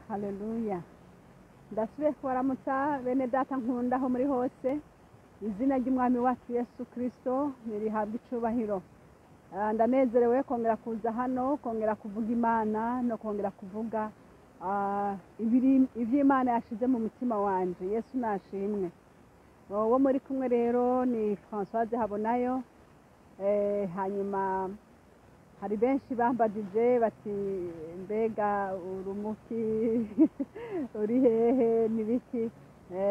Haleluya! Ndasubiye kubaramutsa bene data nkunda aho muri hose. Izina ry'Umwami wacu Yesu Kristo nirihabwa icubahiro. Ndanezerewe kongera kuza hano, kongera kuvuga Imana no kongera kuvuga ivy'Imana yashize mu mutima wanje. Yesu nashimwe. Uwo muri kumwe rero ni Françoise Habonayo. Hanyuma hari benshi bambajije bati: "Mbega urumuki, uri hehe, n'ibiki?"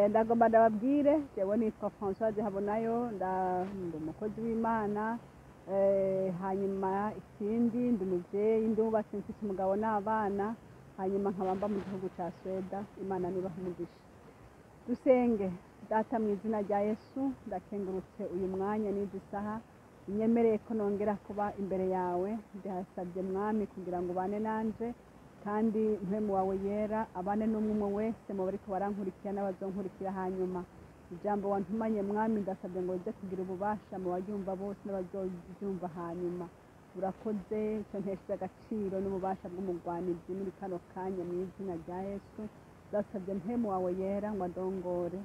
Ndagomba ndababwire, jewe nitwa Françoise Habonayo, ndi umukozi w'Imana. Hanyuma ikindi, ndi umuvyeyi, ndubatse, mfise umugabo n'abana, hanyuma nkaba mba mu gihugu ca Sweda. Imana nibaha umugisha. Dusenge. Data, mu izina rya Yesu, ndakengurutse uyu mwanya n'izi saha unyemereye ko nongera kuba imbere yawe. Ndasabye, Mwami, kugira ngo ubane nanje, kandi Mpwemu wawe Yera abane n'umwe umwe wese mu bariko barankurikira n'abazonkurikira. Hanyuma ijambo wantumanye, Mwami, ndasabye ngo rize kugira ububasha mu baryumva bose n'abazoryumva hanyuma. Urakoze. Icyo ntesheje agaciro n'ububasha bw'umugwanizi muri kano kanya, mu izina rya Yesu. Ndasabye Mpwemu wawe Yera ngo andongore.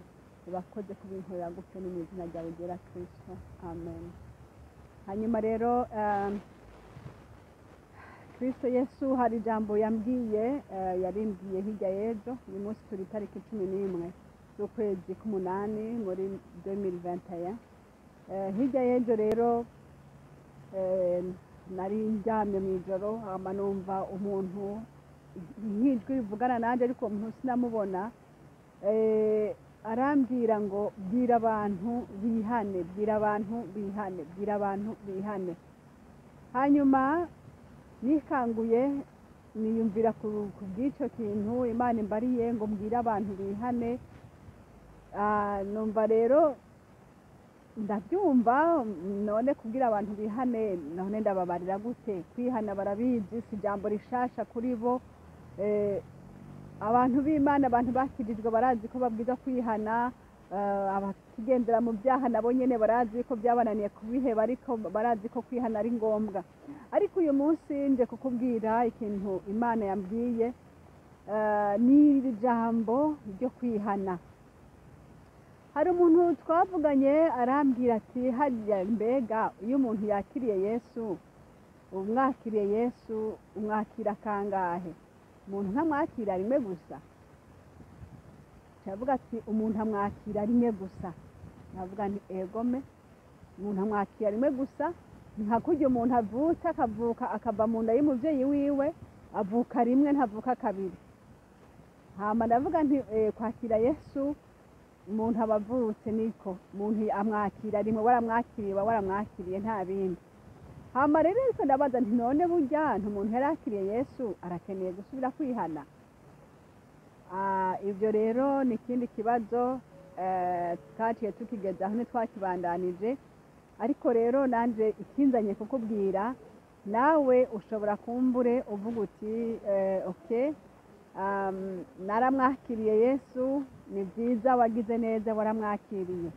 Urakoze kubinkorera gutyo, ni mu izina ryawe ryera Kristo, amen. Hanyuma rero, Kristo Yesu hari ijambo yambwiye, yarimbwiye hirya y'ejo. Uyu munsi turi itariki 11 z'ukwezi k'umunani muri 2021. Hirya y'ejo rero, nari ndyamye mu ijoro, hama numva umuntu nk'ijwi rivugana nanjye, ariko uwo muntu sinamubona. Arambwira ngo: "Bwira abantu bihane, bwira abantu bihane, bwira abantu bihane." Hanyuma nikanguye niyumvira ku bw'icyo kintu Imana imbariye ngo mbwire abantu bihane. Numva rero ndabyumva, none kubwira abantu bihane, none ndababarira gute? Kwihana barabizi, si ijambo rishasha kuri bo. Abantu b'Imana, abantu bakirijwe, barazi ko babwiza kwihana. Abakigendera mu byaha nabo nyene barazi ko byabananiye kubiheba, ariko barazi ko kwihana ari ngombwa. Ariko uyu munsi nje kukubwira ikintu Imana yambwiye, ni iri jambo ryo kwihana. Hari umuntu twavuganye, arambwira ati: "Harya mbega iyo umuntu yakiriye Yesu, umwakiriye Yesu umwakira kangahe? Umuntu ntamwakira rimwe gusa?" Ndavuga ati: "Umuntu amwakira rimwe gusa?" Ndavuga nti: "Egome, umuntu amwakira rimwe gusa. Ni nka kurya umuntu avutse, akavuka akava mu nda y'umuvyeyi wiwe, avuka rimwe, ntavuka kabiri." Hama ndavuga nti: "Kwakira Yesu, umuntu aba avutse, niko umuntu amwakira rimwe. Waramwakiriye, uba waramwakiriye, nta bindi." Hama rero ariko ndabaza nti: "None burya nti umuntu yarakiriye Yesu arakeneye gusubira kwihana?" Ibyo rero ni ikindi kibazo, twaciye tukigeza aho ntitwakibandanije. Ariko rero nanje ikinzanye kukubwira, nawe ushobora kumbure uvuga uti: "Okay, naramwakiriye Yesu." Ni byiza, wagize neza, waramwakiriye.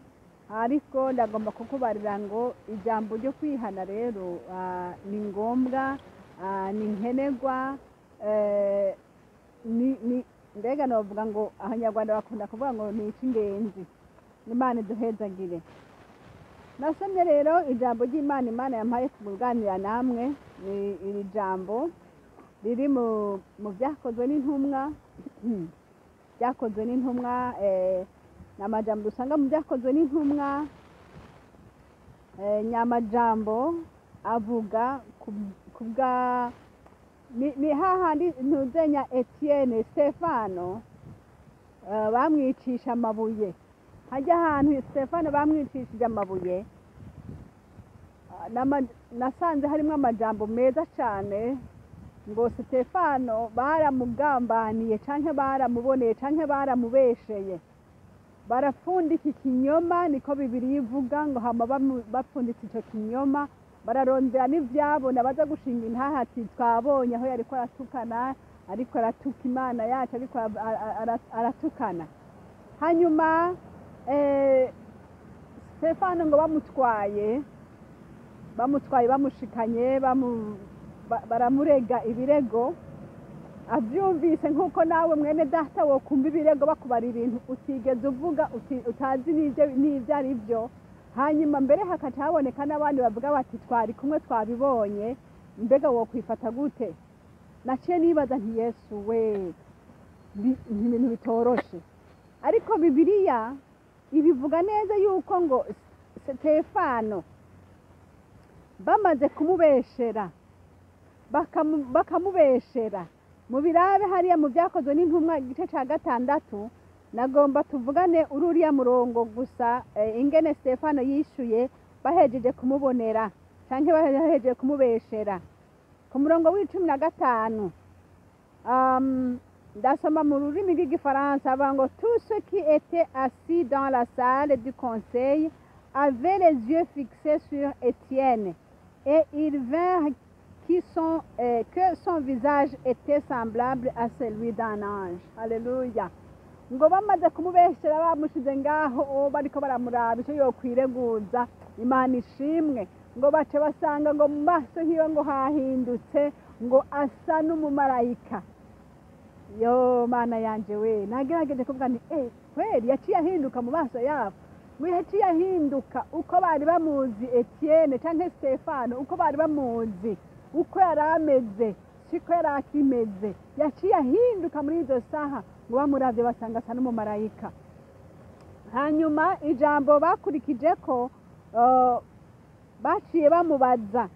Ariko ndagomba kukubarira ngo ijambo ryo kwihana rero ni ngombwa, ni nkenerwa. Ni mbega novuga ngo Abanyarwanda bakunda kuvuga ngo ni icy'ingenzi. Imana iduhezagire. Nasomye rero ijambo ry'Imana, Imana yampaye kuganira namwe, ni iri jambo riri mu Byakozwe n'Intumwa. Byakozwe n'Intumwa, ni amajambo dusanga mu Byakozwe n'Intumwa. Nyamajambo avuga ku bwa ni hahandi ntuzenya Etienne, Stefano, bamwicisha amabuye. Hajya ahantu Stefano bamwicishije amabuye, nasanze harimo amajambo meza cyane, ngo Stefano baramugambaniye canke baramuboneye canke baramubesheye, barapfundika ikinyoma, niko Bibiliya ivuga, ngo hama bapfunditse ico kinyoma, bararondera n'ivyabona, baza gushinga intaha ati: "Twabonye aho yariko aratukana, ariko aratuka Imana yacu, ariko aratukana." Hanyuma Stefano ngo bamutwaye, bamushikanye, baramurega ibirego. Avyumvise nk'uko nawe mwene data wokumva ibirego bakubara ibintu utigeze uvuga, utazi n'ivyo ari byo. Hanyuma mbere hakaca haboneka n'abandi bavuga bati twari kumwe, twabibonye. Mbega wokwifata gute? Naciye nibaza nti Yesu we, ni ibintu bitoroshe. Ariko Bibiliya ibivuga neza yuko ngo Stefano bamaze kumubeshera, bakamubeshera. Mu birabe hariya mu Byakozwe n'Intumwa igice cya 6, nagomba tuvugane ururiya murongo gusa, ingene Stefano yishuye bahejeje kumubonera canke bahejeje kumubeshera. Ku murongo w'15, ndasoma mu rurimi rw'Igifaransa, bavuga ngo: "Tous ceux qui étaient assis dans la salle du conseil avaient les yeux fixés sur Étienne et ils vinrent que son visage était semblable à celui d'un ange." Alléluia. Ngo bamaze kumubeshera, bamushize ngaho, uwo bariko baramuraba ico yokwireguza, Imana ishimwe, ngo bace basanga ngo mu maso hiwe ngo hahindutse, ngo asa n'umumarayika. Yo Mana yanje we, nagerageje kuvuga nti kweri yaciye ahinduka mu maso yabo. Ngo yaciye ahinduka uko bari bamuzi Etienne canke Stefano, uko bari bamuzi, uko yari ameze siko yari akimeze. Yaciye ahinduka muri izo saha, ngo bamuravye basanga asa n'umumarayika. Hanyuma ijambo bakurikije ko baciye bamubaza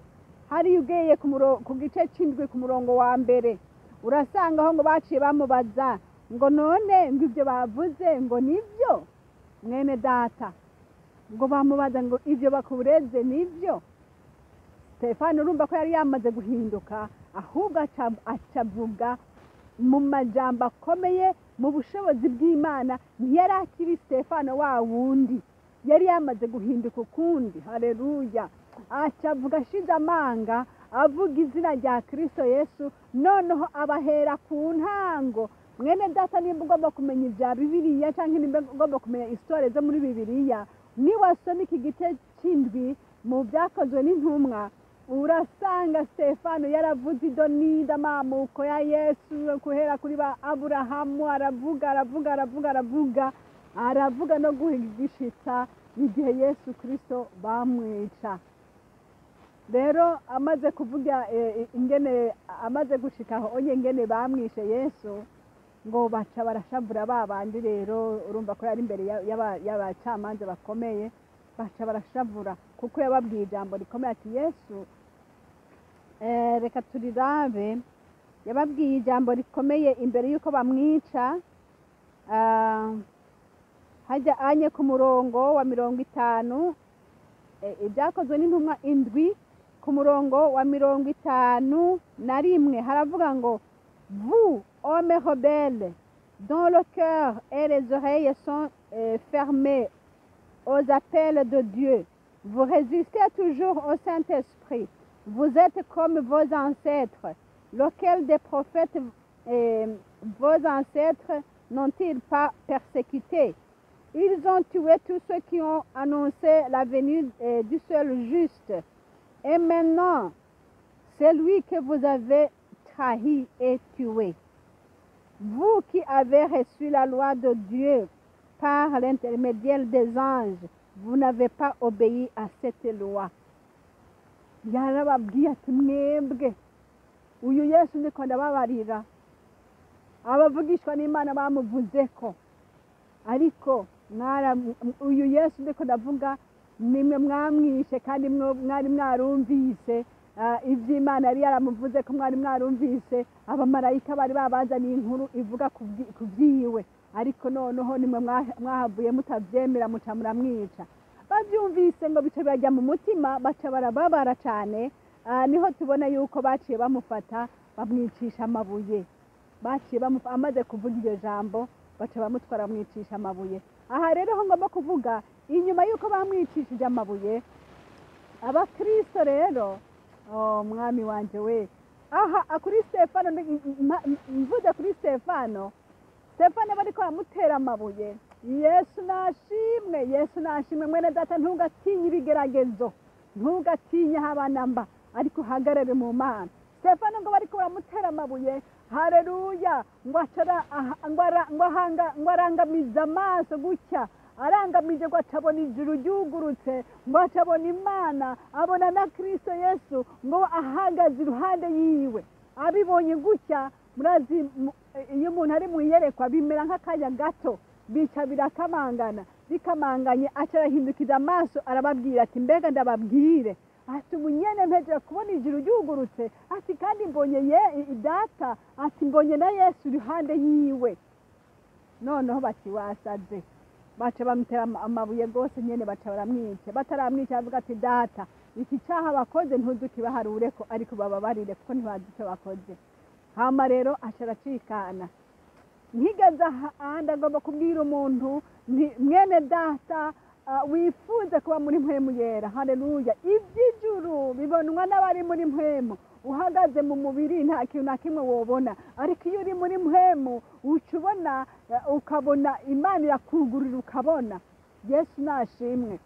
hariya, ugiye ku gice c'indwi ku murongo wa mbere, urasangaho ngo baciye bamubaza ngo none ngo ibyo bavuze ngo nibyo? Mwene data, ngo bamubaza ngo ibyo bakureze nibyo? Stefano urumva ko yari yamaze guhinduka, ahubwo acavuga mu majambo akomeye mu bushobozi bw'Imana. Ntiyari akiri Stefano wa wundi, yari yamaze guhinduka ukundi. Haleluya. Acavuga ashize amanga, avuga izina rya Kristo Yesu, noneho abahera ku ntango. Mwene data, nimba ugomba kumenya ibya Bibiliya cyangwa nimba ugomba kumenya histoire zo muri Bibiliya, niwasoma iki gice c'indwi mu Byakozwe n'Intumwa, urasanga Stefano yaravuze ido nida amamuko ya Yesu guhera kuri ba Aburahamu. Aravuga, aravuga, aravuga, aravuga, aravuga no guhigishitsa igihe Yesu Kristo bamwica. Rero amaze kuvuga ingene amaze gushikaho onye ingene bamwishe Yesu, ngo baca barashavura ba bandi. Rero urumva ko yari imbere y'abacamanza bakomeye, baca barashavura kuko yababwiye ijambo rikomeye ati Yesu, reka turirabe, yababwiye ijambo rikomeye imbere y'uko bamwica. Hajya anye ku murongo wa 50, Ibyakozwe n'Intumwa 7 ku murongo wa 51, haravuga ngo: "Vous, hommes rebelles, dont le cœur et les oreilles sont fermés aux appels de Dieu, vous résistez toujours au Saint-Esprit. Vous êtes comme vos ancêtres. Lequel des prophètes vos ancêtres n'ont-ils pas persécuté? Ils ont tué tous ceux qui ont annoncé la venue du seul juste. Et maintenant, c'est lui que vous avez trahi et tué. Vous qui avez reçu la loi de Dieu par l'intermédiaire des anges, vous n'avez pas obéi à cette loi." Yarababwiye ati mwebwe, uyu Yesu ndiko ndababarira, abavugishwa n'Imana bamuvuze ko, ariko uyu Yesu ndiko ndavuga nimwe mwamwishe, kandi mwari mwarumvise ivy'Imana yari yaramuvuze ko, mwari mwarumvise abamarayika bari babazaniye inkuru ivuga ku vyiwe, ariko noneho nimwe mwahavuye mutavyemera, muca muramwica. Bavyumvise ngo bice bajya mu mutima, baca barababara cane. Niho tubona yuko baciye bamufata bamwicisha amabuye. Baciye amaze kuvuga iryo jambo, baca bamutwara bamwicisha amabuye. Aha rero ho ngomba kuvuga inyuma yuko bamwicishije amabuye, abakristo rero, oh, mwami wanje we, aha kuri Stefano, mvuze kuri Stefano, Stefano bariko baramutera amabuye. Yesu nashimwe, Yesu nashimwe. Mwene data, ntugatinye ibigeragezo, ntugatinye habana mba, ariko uhagarare mu Mana. Stefano ngo bariko baramutera amabuye. Haleluya. Ngo arangamiza amaso gutya, arangamije ngo acabona ijuru ryugurutse, ngo acabona Imana, abona na Kristo Yesu ngo ahagaze iruhande yiwe. Abibonye gutya, murazi iyo umuntu ari mu iyerekwa bimera nk'akanya gato, bica birakamangana, bikamanganye aca arahindukiza amaso arababwira ati mbega ndababwire, ati umunyene mpejera kubona ijuru ryugurutse, ati kandi mbonye data, ati mbonye na Yesu iruhande yiwe. Noneho bati wasaze, baca bamutera amabuye gose nyene, baca baramwica. Bataramwica bavuga ati data, iki cyaha bakoze ntuzukibaharureko, ariko bababarire kuko ntibazi icyo bakoze. Hama rero aca aracikana. Nkigeze ahandi agomba kubwira umuntu mwene data wifuza kuba muri mpwemu yera. Haleluya. Iby'ijuru bibonwa n'abari muri mpwemu. Uhagaze mu mubiri nta kintu na kimwe wobona, ariko iyo uri muri mpwemu uca ubona, ukabona Imana irakugurira ukabona. Yesu nashimwe.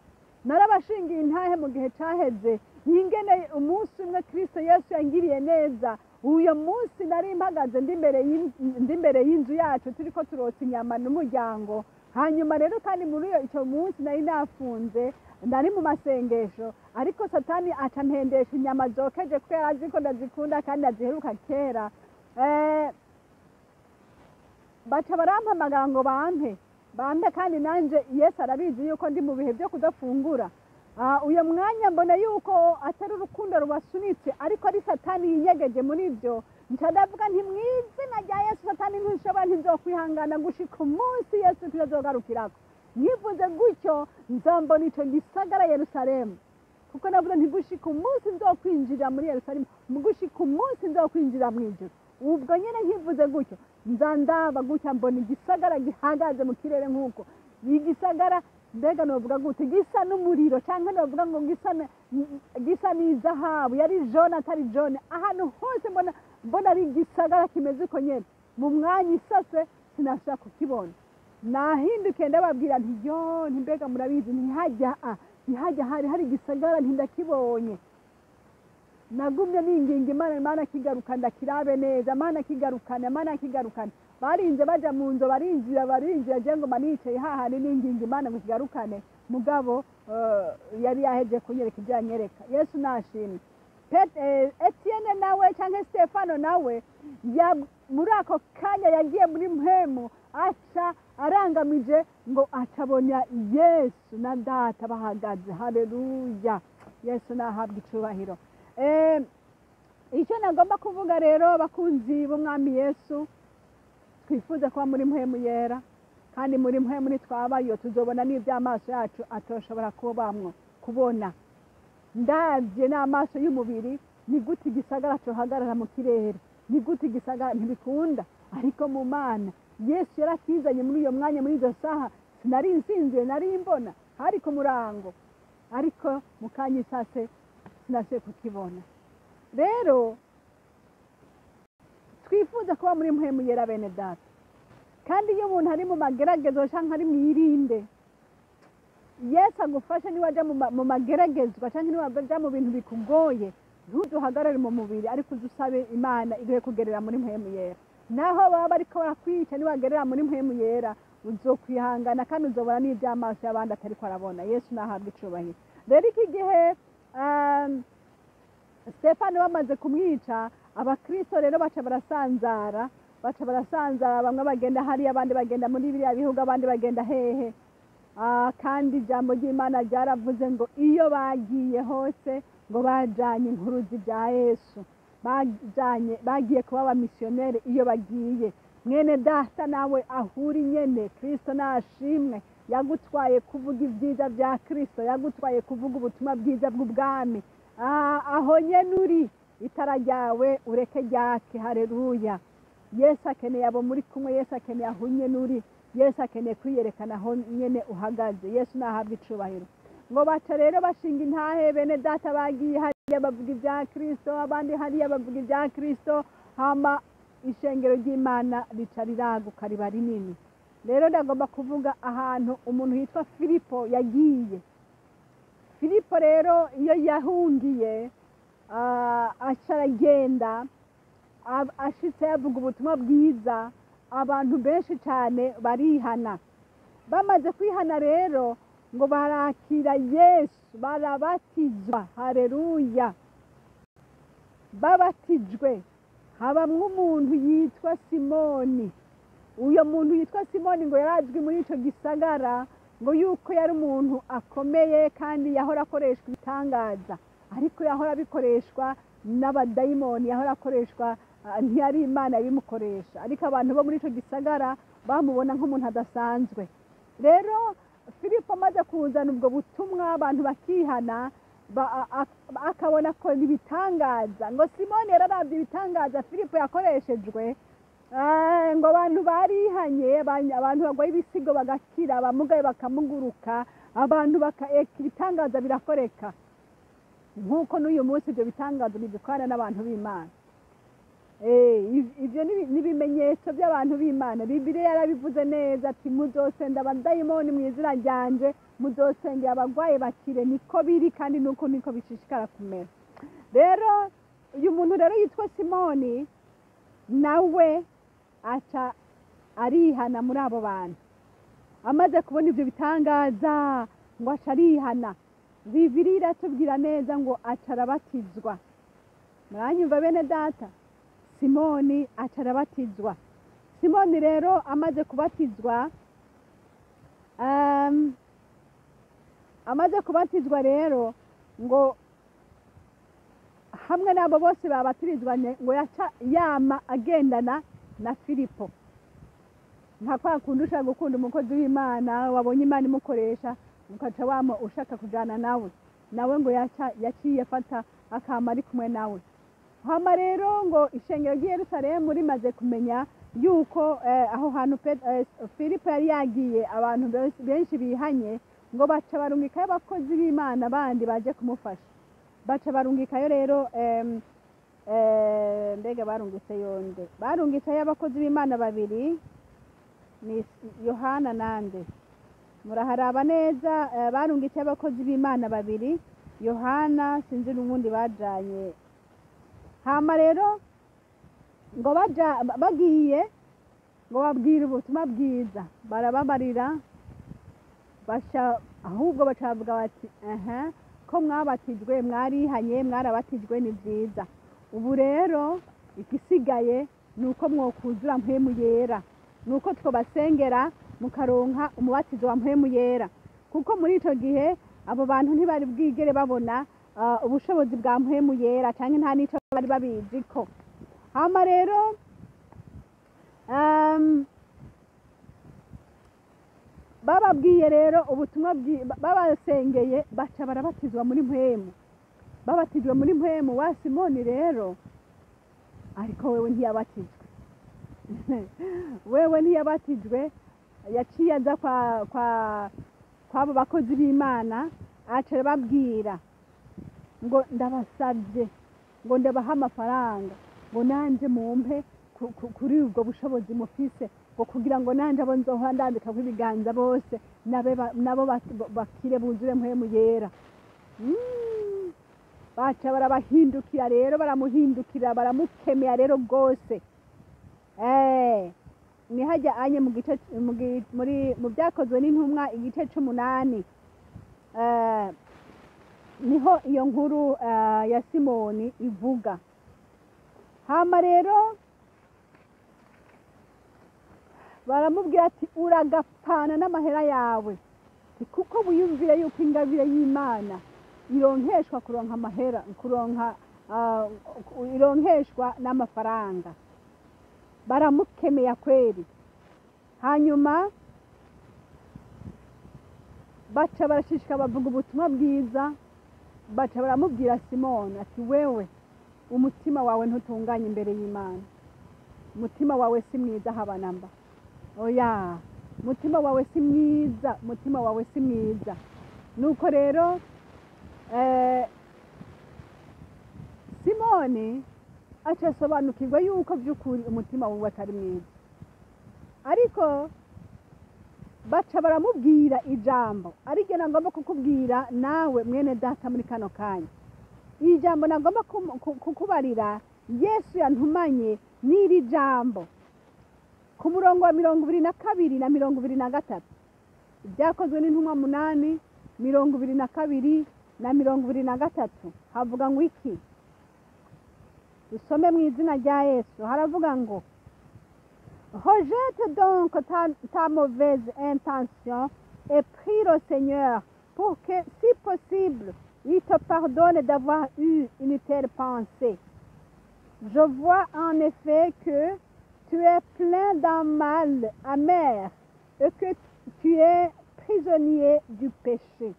Narabashingiye intahe mu gihe caheze, ingene umunsi umwe Kristo Yesu yangiriye neza. Uyo munsi nari mpagaze ndi imbere y'inzu yacu turiko turotsa inyama n'umuryango. Hanyuma rero kandi muri icyo munsi nari nafunze, nari mu masengesho, ariko Satani aca mpendesha inyama zokeje kuko yari azi ko ndazikunda kandi aziheruka kera. Baca barampamagara ngo bampe, kandi nanje Yesu arabizi yuko ndi mu bihe byo kudafungura. Uyo mwanya mbona yuko atari urukundo rubasunitse, ariko ari Satani yinyegeje muri ibyo. Nca ndavuga nti mu izina rya Yesu, Satani ntushobora, ntizokwihangana gushika umunsi Yesu Kristo azogarukirako. Nkivuze gutyo nzambona ico gisagara Yerusalemu, kuko navuze nti gushika umunsi nzokwinjira muri Yerusalemu, gushika umunsi nzokwinjira mu ijuru. Ubwo nyene nkivuze gutyo nza ndaba gutya mbona igisagara gihagaze mu kirere nk'uko igisagara, mbega novuga gute, gisa n'umuriro canke novuga ngo gisa n'izahabu, yari jaune atari jaune. Ahantu hose mbona ari igisagara kimeze uko nyene. Mu mwanya isase sinashobora kukibona. Nahindukiye ndababwira nti yo, nti mbega murabizi, ntihajya hari igisagara, ntindakibonye. Nagumye ninginga Imana, Imana kigaruka ndakirabe neza, Imana kigarukana, Imana kigarukana. Barinze baja mu nzu, barinjira, je ngo manicaye hahandi ninginga Imana ngo kigarukane. Mugabo yari yaheje kunyereka ibyo yanyereka. Yesu nashimwe. Etienne nawe canke Stefano nawe muri ako kanya yagiye muri mpwemu, aca arangamije ngo acabona Yesu na data bahagaze. Haleluya. Yesu nahabwa icubahiro. Icyo nagomba kuvuga rero bakunzi b'umwami Yesu, twifuza kuba muri mpwemu yera, kandi muri mpwemu nitwabayo tuzobona n'iby'amaso yacu atoshobora kubamwo kubona. Ndabye n'amaso y'umubiri, ni gute igisagara cohagarara mu kirere, ni gute igisagara, ntibikunda. Ariko mu Mana Yesu yarakizanye muri iyo mwanya, muri izo saha. Sinari nsinziye, nari mbona hari ku murango, ariko mu kanya isase sinashe kukibona. Rero twifuza kuba muri mpwemu yera bene data. Kandi iyo umuntu ari mu mageragezo canke ari mwirinde, Yesu agufashe niwaja mu mageragezwa canke niwaja mu bintu bikugoye, ntuduhagarare mu mubiri, ariko uzusabe Imana iguhe kugerera muri mpwemu yera. Naho baba bariko barakwica, niwagerera muri mpwemu yera uzokwihangana kandi uzobona n'ivy'amaso y'abandi atariko arabona. Yesu nahabwa icubahiro. Rero iki gihe Stefano bamaze kumwica, abakristo rero baca barasanzara, bamwe bagenda hariya, abandi bagenda muri biriya bihugu, abandi bagenda hehe. Kandi ijambo ry'Imana ryaravuze ngo iyo bagiye hose ngo bajanye inkuru z'ibya Yesu, bagiye kuba abamisiyoneri iyo bagiye. Mwene data nawe ahuri nyene, Kristo nashimwe, yagutwaye kuvuga ibyiza bya Kristo, yagutwaye kuvuga ubutumwa bwiza bw'ubwami. Aho nyene uri, itara ryawe ureke ryake. Haleluya. Yesu akeneye abo muri kumwe, Yesu akeneye aho nyene uri, Yesu akeneye kwiyerekana aho nyene uhagaze. Yesu nahabwa icubahiro. Ngo baca rero bashinga intahe, bene data bagiye hariya bavuga ibya Kristo, abandi hariya bavuga ibya Kristo, hama ishengero ry'Imana rica riraguka riba rinini. Rero ndagomba kuvuga ahantu umuntu yitwa Filipo yagiye. Filipo rero iyo yahungiye, aca aragenda. Ashitse yavuga ubutumwa bwiza, abantu benshi cyane barihana. Bamaze kwihana rero ngo barakira Yesu, barabatizwa. Haleluya! Babatijwe habamwo umuntu yitwa Simoni. Uyo muntu yitwa Simoni ngo yarazwi muri ico gisagara, ngo yuko yari umuntu akomeye kandi yahora akoreshwa ibitangaza, ariko yahora abikoreshwa n'abadayimoni, yahora akoreshwa, ntiyari Imana ibimukoresha, ariko abantu bo muri ico gisagara bamubona nk'umuntu adasanzwe. Rero Filipo amaze kuzana ubwo butumwa, abantu bakihana, akabona ko ibitangaza. Ngo Simoni yararavye ibitangaza Filipo yakoreshejwe, ngo abantu barihanye, abantu bagwaye ibisigo bagakira, abamugaye bakamuguruka, abantu eka ibitangaza birakoreka, nk'uko n'uyu munsi ibyo bitangaza bidukorana n'abantu b'Imana. Ivyo ni ibimenyetso by'abantu b'Imana. Bibiliya yarabivuze neza ati muzosenda abadayimoni mu izina ryanje, muzosengera abagwaye bakire. Niko biri kandi nuko niko bishishikara kumera. Rero uyu muntu rero yitwa Simoni nawe aca arihana muri abo bantu. Amaze kubona ivyo bitangaza ngo aca arihana. Bibiliya iratubwira neza ngo aca arabatizwa. Muranyumva bene data? Simoni aca arabatizwa. Simoni rero amaze kubatizwa, amaze kubatizwa rero ngo hamwe n'abo bose babatirizwa, ngo yaca yama agendana na Filipo. Nka kwa kundi ushaka gukunda umukozi w'Imana, wabonye Imana imukoresha, ukaca wama ushaka kujana nawe, nawe ngo yaciye afata akama ari kumwe nawe. Hama rero ngo ishengero ry'i Yerusalemu rimaze kumenya yuko aho hantu Filipo yari yagiye abantu benshi bihanye, ngo baca barungikayo abakozi b'Imana bandi baje kumufasha. Baca barungikayo rero, mbega barungitse yonde? Barungitseyo abakozi b'Imana babiri, ni Yohana nande, muraharaba neza. Barungitseyo abakozi b'Imana babiri, Yohana sinzi n'ubundi bajanye. Hama rero ngo baja bagiye ngo babwire ubutumwa bwiza, barababarira, basha ahubwo bacavuga bati aha ko mwabatijwe, mwarihanye, mwarabatijwe, ni vyiza. Ubu rero igisigaye ni uko mwokuzura Mpwemu Yera, ni uko twobasengera mukaronka umubatizo wa Mpwemu Yera, kuko muri ico gihe abo bantu ntibari bwigere babona ubushobozi bwa Mpwemu Yera, canke nta n'ico bari babiziko. Hama rero bababwiye rero ubutumwa, babasengeye, baca barabatizwa muri Mpwemu. Babatijwe muri Mpwemu wa Simoni rero, ariko wewe ntiyabatijwe. Wewe ntiyabatijwe, yaciye aza kwa kwa kwabo bakozi b'Imana, aca arababwira ngo ndabasabye, ngo ndabaha amafaranga, ngo nanje mumpe kuri ubwo bushobozi mufise, ngo kugira ngo nanje abo nzohora ndambikako ibiganza bose nabo bakire buzure Mpwemu Yera. Baca barabahindukira rero, baramuhindukira, baramukemera rero rwose. Ni hajya anye mu gice muri mu Byakozwe n'Intumwa igice c'umunani, niho iyo nkuru ya Simoni ivuga. Hama rero baramubwira ati uragapfana n'amahera yawe, kuko wiyumvire yuko ingabire y'Imana ironkeshwa kuronka amahera, kuronka, ironkeshwa n'amafaranga. Baramukemeye kweri. Hanyuma baca barashishika bavuga ubutumwa bwiza, baca baramubwira Simoni ati wewe umutima wawe ntutunganye imbere y'Imana, umutima wawe si mwiza haba namba, oya umutima wawe si mwiza, umutima wawe si mwiza. Nuko rero Simoni aca asobanukirwa yuko by'ukuri umutima wiwe atari mwiza, ariko baca baramubwira ijambo ariryo nagomba kukubwira nawe mwene data muri kano kanya. Iri jambo nagomba kukubarira Yesu yantumanye n'iri jambo. Ku murongo wa 22 na 23, Ibyakozwe n'Intumwa 8, 22 na 23, havuga ngo iki? Dusome mu izina rya Yesu. Haravuga ngo: "Rejette donc ta mauvaise intention et prie le Seigneur pour que, si possible, il te pardonne d'avoir eu une telle pensée. Je vois en effet que tu es plein d'un mal amer et que tu es prisonnier du péché."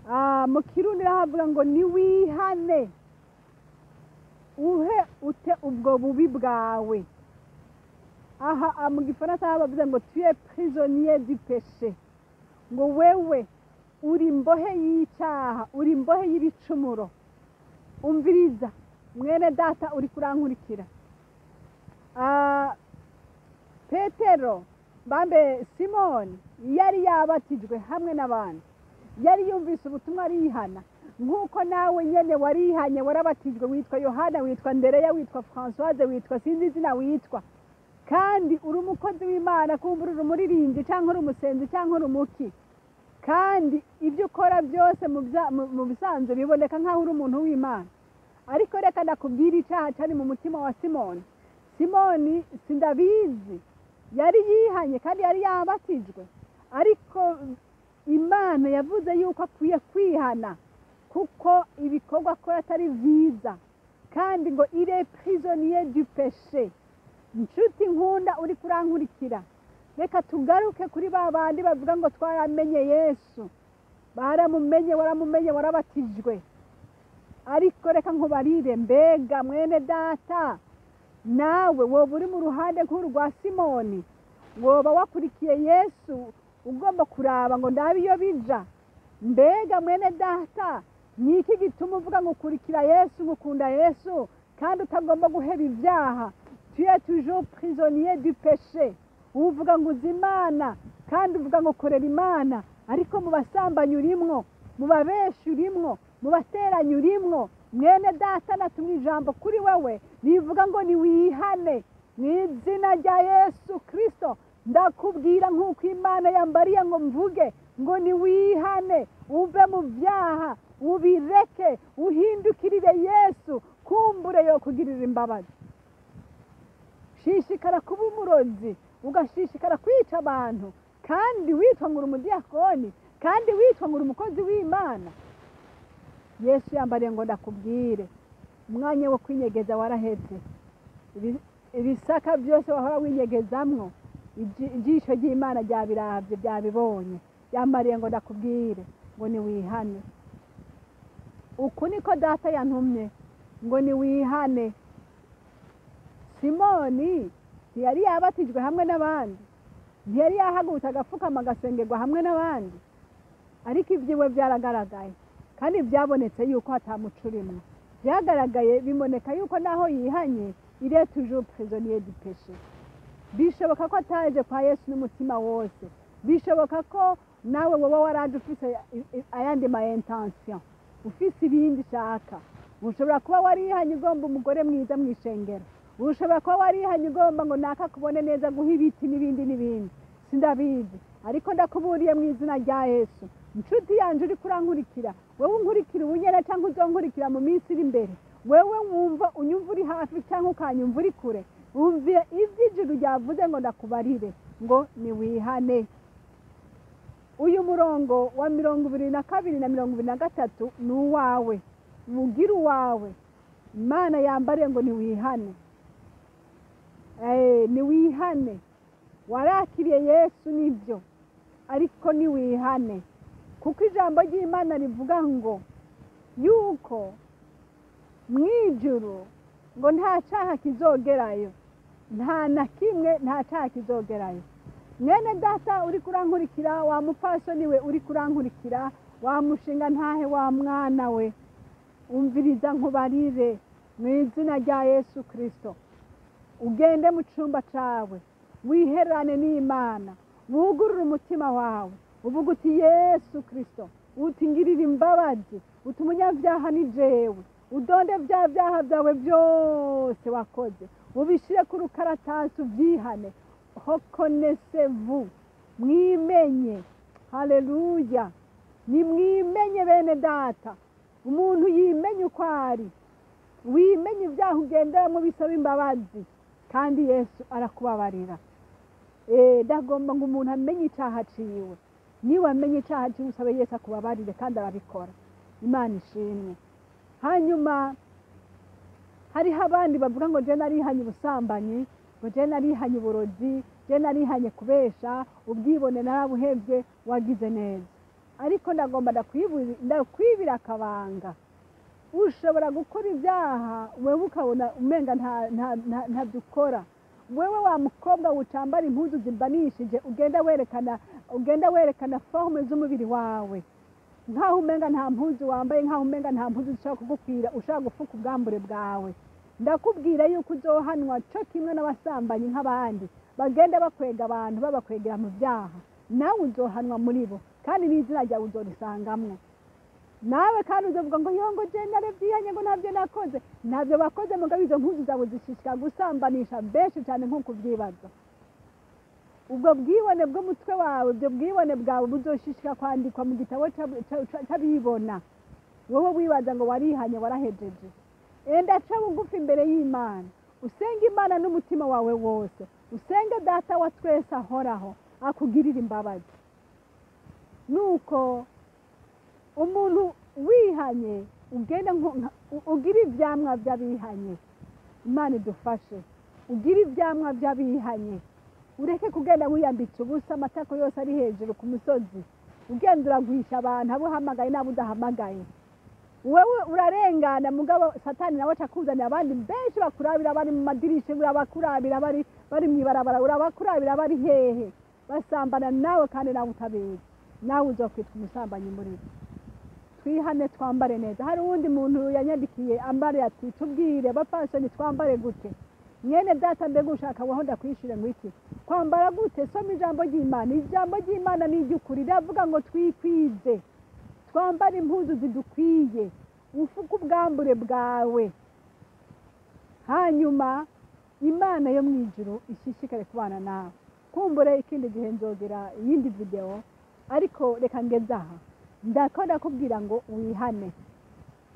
Ah, mu Kirundi havuga ngo niwihane, uhe ute ubwo bubi bwawe. Aha mu Gifaransa bavuze ngo "tu es prisonnier du péché", ngo wewe uri imbohe y'icyaha, uri imbohe y'ibicumuro. Umviriza mwene data uri kurankurikira. Petero, bambe Simoni, yari yabatijwe hamwe n'abandi, yari yumvise ubutumwa, arihana, nk'uko nawe nyene warihanye, warabatijwe, witwa Yohana, witwa Ndereya, witwa Françoise, witwa sinzi izina witwa, kandi uri umukozi w'Imana. Kumbura uri umuririmbyi, cyangwa uri umusenzi, cyangwa uri umuki, kandi ibyo ukora byose mu bisanzwe biboneka nk'aho uri umuntu w'Imana. Ariko reka ndakubwira icyaha cyari mu mutima wa Simoni. Simoni, sindabizi, yari yihanye kandi yari yabatijwe, ariko Imana yavuze yuko akwiye kwihana kuko ibikorwa akora atari byiza, kandi ngo il est prisonnier du péché. Inshuti nkunda uri kurankurikira, reka tugaruke kuri ba bandi bavuga ngo twaramenye Yesu. Baramumenye, waramumenye, warabatijwe, ariko reka nkubarire, mbega mwene data, nawe woba uri mu ruhande nk'urwa Simoni? Woba wakurikiye Yesu ugomba kuraba ngo ndabe iyo bija? Mbega mwene data, ni iki gituma uvuga ngo ukurikira Yesu, ngo ukunda Yesu, kandi utagomba guheba ibyaha? Tu es toujours prisonnier du péché. Uvuga ngo uzi Imana, kandi uvuga ngo ukorera Imana, ariko mu basambanyi urimwo, mu babeshi urimwo, mu bateranyi urimwo. Mwene data, natumwe ijambo kuri wewe rivuga ngo niwihane mu izina rya Yesu Kirisito. Ndakubwira nk'uko Imana yambariye ngo mvuge ngo niwihane, uve mu byaha, ubireke, uhindukirire Yesu, kumbure yo kugirira imbabazi. Shishikara kuba umurozi, ugashishikara kwica abantu, kandi witwa ngo uri umudiyakoni, kandi witwa ngo uri umukozi w'Imana. Yesu yambariye ngo ndakubwire, umwanya wo kwinyegeza waraheze. Ibisaka byose wahora winyegezamwo, ijisho ry'Imana ryabiravye, byabibonye. Yambariye ngo ndakubwire ngo niwihane. Uku niko Data yantumye, ngo niwihane. Simoni ntiyari yabatijwe hamwe n'abandi, ntiyari yahagurutse agapfukama agasengerwa hamwe n'abandi, ariko ibyiwe byaragaragaye kandi byabonetse yuko atamuco urimwo. Byagaragaye, biboneka yuko naho yihanye, il est toujours prisonnier du péché. Bishoboka ko ataje kwa Yesu n'umutima wose. Bishoboka ko nawe woba waraje ufise ayandi ma intention, ufise ibindi ushaka. Ushobora kuba warihanye ugomba umugore mwiza mu ishengero, ushobora kuba warihanye ugomba ngo naka kubone neza, guha ibiti n'ibindi n'ibindi, sindabizi. Ariko ndakuburiye mu izina rya Yesu, inshuti yanje uri kurankurikira, wowe unkurikira ubunyene cyangwa uzonkurikira mu minsi iri imbere, wewe wumva unyumva uri hafi cyangwa ukanyumva uri kure, wumviye iby'ijuru ryavuze ngo ndakubarire ngo niwihane. Uyu murongo wa 22 na 23 ni uwawe, mugire uwawe. Imana yambariye ngo niwihane. Niwihane. Warakiriye Yesu nibyo, ariko niwihane, kuko ijambo ry'Imana rivuga ngo yuko mw'ijuru ngo nta cyaha kizogerayo, nta na kimwe, nta cyaha kizogerayo. Mwene data uri kurankurikira, wa mupfasoni we uri kurankurikira, wa mushinga ntahe, wa mwana we, umviriza nkubarire mu izina rya Yesu Kirisito. Ugende mu cyumba cyawe, wiherane n'Imana, wugurure umutima wawe, uvuga uti: "Yesu Kirisito," uti: "ngirira imbabazi," uti: "umunyabyaha ni jewe." Udonde bya byaha byawe byose wakoze, ubishyire ku rukaratasi, ubyihane. Reconnaissez-vous, mwimenye. Haleluya! Nimwimenye, bene data. Umuntu yimenye uko ari, wimenye ibyaha ugenderamo, bisaba imbabazi, kandi Yesu arakubabarira. Ndagomba ngo umuntu amenye icyaha ciwe. Niba amenye icyaha ciwe, usabe Yesu akubabarire, kandi arabikora. Imana ishimwe. Hanyuma hariho abandi bavuga ngo: "Je narihanye ubusambanyi," ngo: "Je narihanye uburozi, je narihanye kubesha, ubwibone narabuhevye." Wagize neza, ariko ndagomba ndakwibira akabanga. Ushobora gukora ibyaha, wewe ukabona umenga ntabyo ukora. Wewe wa mukobwa wucambara impuzu zimbanishije, ugenda werekana forme z'umubiri wawe, nkaho umenga nta mpuzu wambaye, nkaho umenga nta mpuzu zishobora kugukwira, ushobora gufuka ubwambure bwawe, ndakubwira yuko uzohanwa co kimwe n'abasambanyi, nk'abandi bagenda bakwega abantu, babakwegera mu byaha. Nawe uzohanwa muri bo, kandi n'izina ryawe uzorisangamwo nawe. Kandi uzovuga ngo: "Yongo, je narabyihanye," ngo: "Ntabyo nakoze." Ntabyo bakoze, mugabo izo mpuzu zawe zishishika gusambanisha benshi cyane nk'uko ubyibaza. Ubwo bwibone bw'umutwe wawe, ubwo bwibone bwawe buzoshishika kwandikwa mu gitabo c'abibona. Wowe wibaza ngo warihanye, warahejeje. Enda ca bugufi imbere y'Imana, usenge Imana n'umutima wawe wose, usenge Data wa twese ahoraho akugirira imbabazi. Nuko umuntu wihanye, ugenda ugira ivyamwa by'abihanye. Imana idufashe. Ugira ivyamwa by'abihanye, ureke kugenda wiyambitse ubusa, amatako yose ari hejuru ku musozi, ugenda uragwisha abantu, abo uhamagaye n'abo udahamagaye. Wewe urarengana, mugabo Satani nawe aca akuzanira abandi benshi bakurabira bari mu madirisha, urabakurabira bari mw'ibarabara, urabakurabira bari hehe, basambana nawe kandi nawe utabizi. Nawe uzokwitwa umusambanyi muri bo. Twihane, twambare neza. Hari uwundi muntu yanyandikiye ambare ati: "Tubwire, bapfasoni twambare gute?" Mwene data, mbega ushaka waho ndakwishire ngo iki? Kwambara gute? Soma ijambo ry'Imana. Ijambo ry'Imana ni iry'ukuri, riravuga ngo twikwize, twambare impuzu zidukwiye, ufuke ubwambure bwawe. Hanyuma Imana yo mu ijuru ishishikare kubana nawe. Kumbure ikindi gihe nzogera iyindi video, ariko reka ngeze aha. Ndako ndakubwira ngo wihane,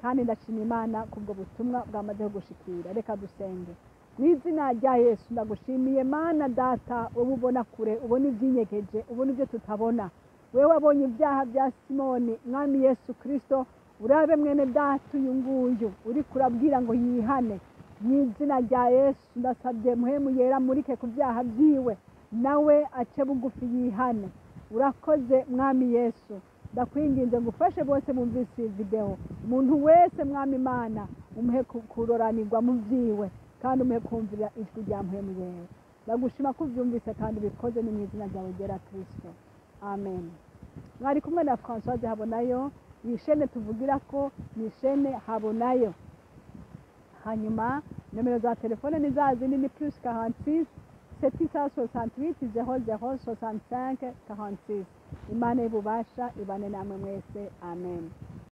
kandi ndashima Imana kubwo butumwa bwamaze kugushikira. Reka dusenge. Mu izina rya Yesu, ndagushimiye Mana Data, wowe ubona kure, ubona ibyinyegeje, ubona ibyo tutabona. Wewe wabonye ibyaha bya Simoni. Mwami Yesu Kirisito, urabe mwene data uyu nguyu uri kurabwira ngo yihane. Mu izina rya Yesu, ndasabye Muhemu Yera murike ku byaha byiwe, nawe ace bugufi yihane. Urakoze, Mwami Yesu. Ndakwinginze ngo ufashe bose bumvise iyi videwo. Umuntu wese, Mwami Imana, umuhe kuroranirwa mu byiwe, kandi umuhe kumvira ijwi rya Muhemu Yera. Ndagushima ko ubyumvise kandi ubikoze. Ni mu izina ryawe ryera Kirisito, amen. Mwari kumwe na Françoise Habonayo. Iyi shene tuvugira ko ni shene Habonayo. Hanyuma nomero za telefone ni za zindi, ni +46 768 00 65 46. Imana y'ububasha ibane namwe mwese, amen.